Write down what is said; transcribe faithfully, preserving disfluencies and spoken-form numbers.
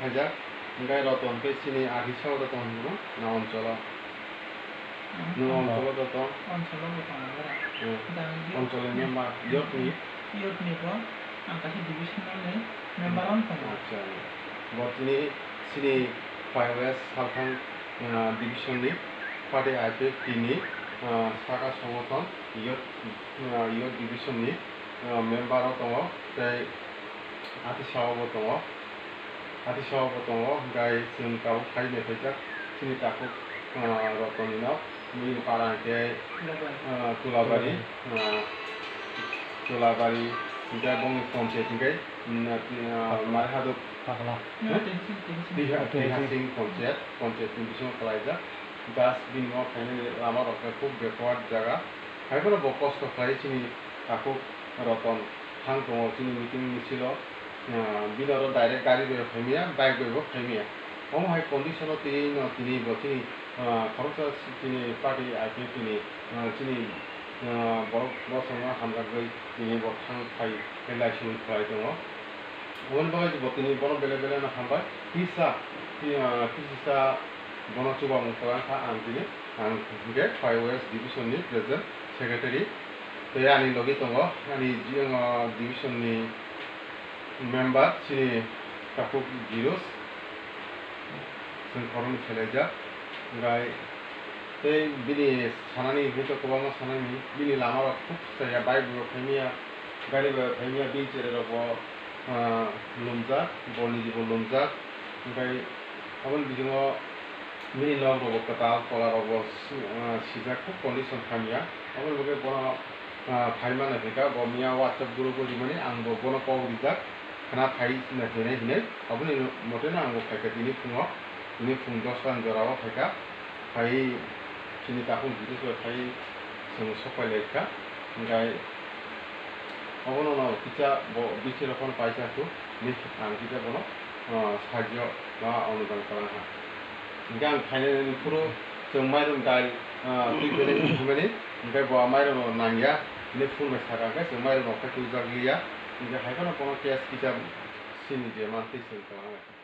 Khaijak, hingke Roton tei chini ati sao Roton hwnwi na oncholo? Nwng oncholo Roton? Oncholo Roton, hmm. Jang di- Oncholo ni ma, youth ni? Youth ni bo, ang kaisa divisional ni member wng tongo. Acha, bo tini chini five west salthang, ah, division ni party I P F T ni, ah, saka songothon youth, ah, youth division ni, ah, member o tongo, tei Ati sao bo tongo, ati sao bo tongo, hingkai chwng tabuk khai nai phaijak chini takhuk, ah, Rotonino, bini para hingke, ah, Tulabari, ah, Tulabari, hingke bongni ponchayat hingke, mm, ah, Marihaduk, Pakla. Hmm? Tiha, Tihasing ponchayat, ponchayat ni bisingo kalaijak, just bini o khainani lama rok khe khub backward jaga, hai phano bo kosto khlai chini takhuk Roton. Thang tongo chini meeting misil o, ah, bini oro direct gari bai rok phaimaya, bike bai bo phaimaya. Omo hai condition o twi no tini bo chini, ah, khoroksa chini party I P F T ni, ah, chini, ah, borok bosongno hamjakgwi tini bo thang phai khe laisingwi khlai tongo. Oboni bagwi bo tini bono belai belai no hambai. Kisa, ki-, ah, kisisa bono chubamung kwlang kha ang tini. Ang hwnkhe five west division ni present secretary. Tei ani logi tongo, ani ji-, o, division ni member chini takhuk Jirus, chwng khoroknwi selaijak. Hingkai tei bini sanani hwnkhe kwbangma sanani, bini lama rok khub chaya, bike bo phaimaya, gari bo phaimaya, bini cherai rok bo, ah, lumjak, bo niji bo lumjak. Hingkai aboni bisingo bini nok rok bo kwtal, tola rok bo, ah, sijak, khub condition hamya. Aboni bagwi bono ah, phai mano hwnkha, bo miya WhatsApp group o rimani, ang bo bono kok rijak, khna phai na hinai hinai, aboni mote no ang bo phaikha tini phungo, tini phung dosta ni jora o phaikha, phai chini takhuk Jirus bai phai chwng sok pai laikha, hingkai obono no kisa bo bithi rok phano paisa kho, hinwi ang kisa bono, ah, sajyo ma onudan kwlangkha. Hingke ang khainani phuru chwng mairum dal, ah, twi phainai, twi phaimani, hingke bo mairum no nangya, hwnwi phone bai saka, hingke chwng mairum no khe twijak liya, hingke hai phano bono case kisa sini je mantwi chwng kwlanglaikha.